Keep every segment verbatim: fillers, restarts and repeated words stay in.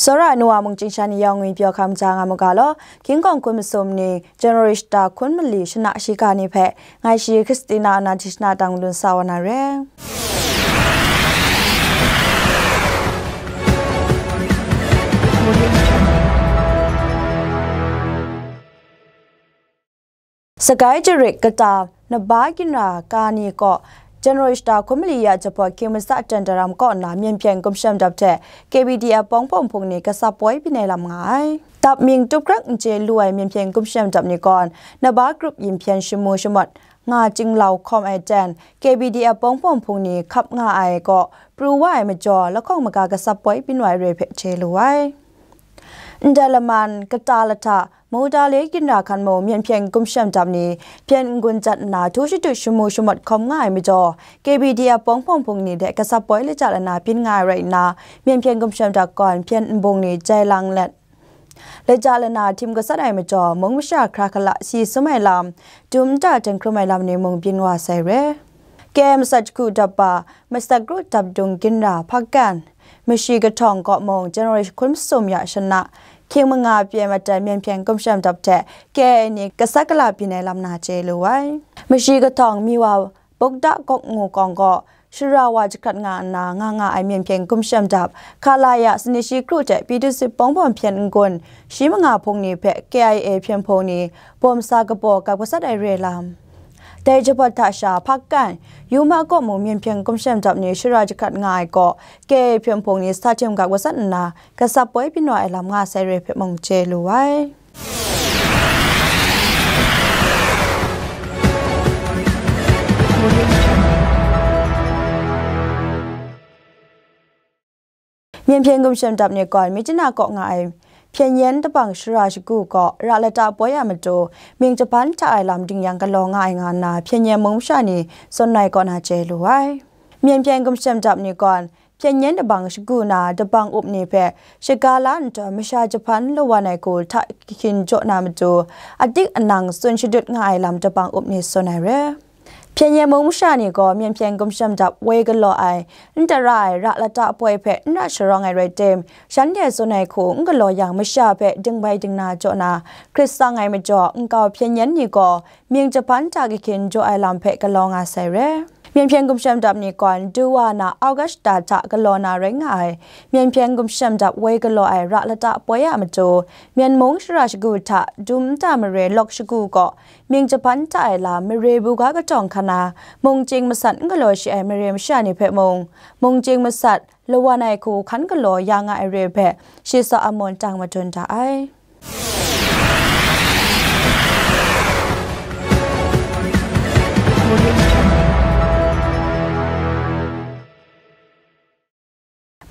Tsawra ai nu wa mung chying sha ni yawng ngwi pyaw hkam ja nga mu ga law, King Kawng hkun masum ni, January shata hkun mali shana shiga ni hpe, ngai shi Christina Anna Tishna tang dun sa wa na re. Sagai Jarik kata naba ginra ka ni kaw, January shata hkun mali ya jahpawt hkying matsa ten daram kaw nna, Myen Hpyen Gumshem Dap hte K B D F Pawngpawng Hpung ni gasap poi byin ai lam nga ai. Dap mying tup krak n chye lu ai Myen Hpyen Gumshem Dap ni gawn, naba grup yin hpyen shamu shamawt nga chyinglau hkawm ai ten, K B D F Pawngpawng Hpung ni hkap nga ai kaw pru wa ai majaw, lahkawng maga gasap poi byin wa ai re hpe chye lu ai. Ndai laman, kata lahta, Mudale ginra hkan mung Myen Hpyen Gumshem Dap ni hpyen n-gun jat nna, htu shadut shamu shamawt hkawm nga ai majaw, K B D F Pawngpawng Hpung ni hte gasap poi laja lana byin nga ai rai nna, Myen Hpyen Gumshem Dap gawn hpyen nbung ni jai lang let, laja lana htim gasat ai majaw, mung masha hkra hkala si sum ai lam, dum nta ten hkrum ai lam ni mung byin wa sai re. K M S H Group dap ba, Masak Group dap dung ginra Hpakan, Mashi Kahtawng kaw mung, January hkun masum ya shana, hkying manga pyi ai matan Myen Hpyen Gumshem Dap hte K I A ni gasat gala byin ai lam na chye lu ai. Mashi Kahtawng Miwa Bukda Gawk Ngu Kawng gaw, shara wa jahkrat nga nna nga nga ai Myen Hpyen Gumshem Dap, Khalaya sanit shi kru hte Pyithu Sit Pawngpawng hpyen n-gun, shi manga hpung ni hpe K I A hpyen hpung ni bawm sa kabaw gap gasat ai re lam. Dai jahpawt hta sha, Hpakan, Yuma kaw mung Myen Hpyen Gumshem Dap ni shara jahkrat nga ai kaw, K I A hpyen hpung ni sa htim gap gasat nna, gasap poi byin wa ai lam nga sai re hpe mung chye lu ai. Myen Hpyen Gumshem Dap ni gawn, Myitkyina kaw nga ai Hpyen Yen Dabang Shara Shagu gaw, ra lata poi a matu, mying jahpan hta ai lam ding yang galaw nga ai nga nna, Hpyen Yen mung masha ni tsun ai kaw na chye lu ai. Myen Hpyen Gumshem Dap ni gawn, Hpyen Yen Dabang Shagu na dabang up ni hpe shaga la nhtawm, masha jahpan lawan ai hku hta kahkyin jaw na matu, adik anang tsun shadut nga ai lam dabang up ni tsun ai re. Hpyen Yen mung masha ni gaw Myen Hpyen Gumshem Dap woi galaw ai, n tara ai ra lata poi hpe n ra sharawng ai rai tim, shanhte tsun ai hku n galaw yang, masha hpe dingbai dingna jaw na hkrit tsang ai majaw, nkau Hpyen Yen ni gaw mying jahpan hta kahkyin jaw ai lam hpe galaw nga sai re. Myen Hpyen Gumshem Dap ni gawn, du wa na August shata hta galaw na rai nga ai. Myen Hpyen Gumshem Dap woi galaw ai ra lata poi a matu, Myen mung shara shagu hta dum nta mare lawk shagu gaw, mying jahpan hta ai lam, mare buga katawng hkan na, mung chying masat n galaw shi ai mare masha ni hpe mung, mung chying masat lawan ai hku hkan galaw ya nga ai re hpe, shi Saw Amun tang madun da ai.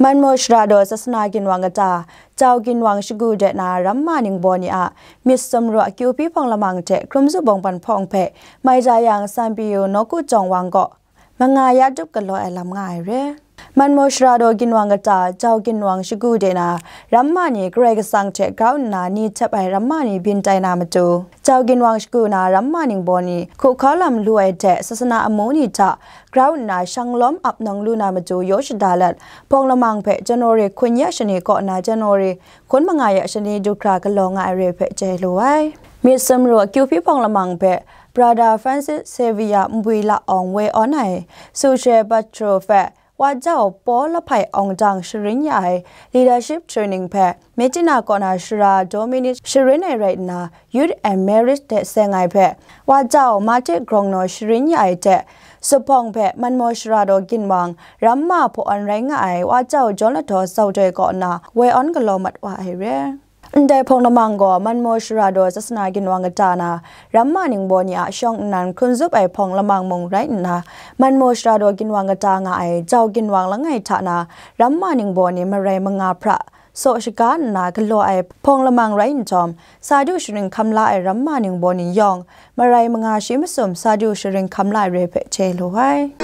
Manmaw Shara Daw Sasana Ginwang kata, Jau Ginwang Shagu de na ramma ningbaw ni a myit sumru akyu hpyi hpawng lamang hte hkrum zu bawng pan hpawng hpe mai ja yang, Sanpyu Nawku Jawng Wang gaw manga ya dup galaw ai lam nga ai re. Manmaw Shara Daw Ginwang kata, Jau Ginwang Shagu de na ramma ni Karai Kasang hte grau nna ni htep ai ramma ni byin tai na matu, Jau Ginwang Shagu na ramma ningbaw ni hku hkau lam lu ai hte, Sasana amu ni hta grau nna shang lawm ap nawng lu na matu yaw shada let, hpawng lamang hpe January hkun ya shani kaw nna January hkun manga ya shani du hkra galaw nga ai re hpe chye lu ai. Myit sumru akyu hpyi hpawng lamang hpe Brother Francis Xavier Mbwi La Awng woi awn ai, Sushre Patro hpe Wa Jau Paw Lahpai Awng dang sharin ya ai leadership training hpe, Myitkyina kaw na Shara Dominic sharin ai rai nna, Youth and Marriage de seng ai hpe, Wa Jau Mate Grong Naw sharin ya ai hte, Suphawng hpe Manmaw Shara Daw Ginwang ramma hpaw awn rai nga ai Wa Jau Jawn Lahtaw Zaudoi kaw nna woi awn galaw mat wa ai re. Ndai hpawng lamang gaw, Manmaw Shara Daw Sasana Ginwang kata na ramma ningbaw ni a shawng nnan hkrun zup ai hpawng lamang mung rai nna, Manmaw Shara Daw Ginwang kata nga ai Jau Ginwang langai hta na ramma ningbaw ni marai manga hpra saw shaga nna galaw ai hpawng lamang rai nhtawm, sa du sharin hkam la ai ramma ningbaw ni yawng, marai manga shi masum sa du sharin hkam la ai re hpe chye lu ai.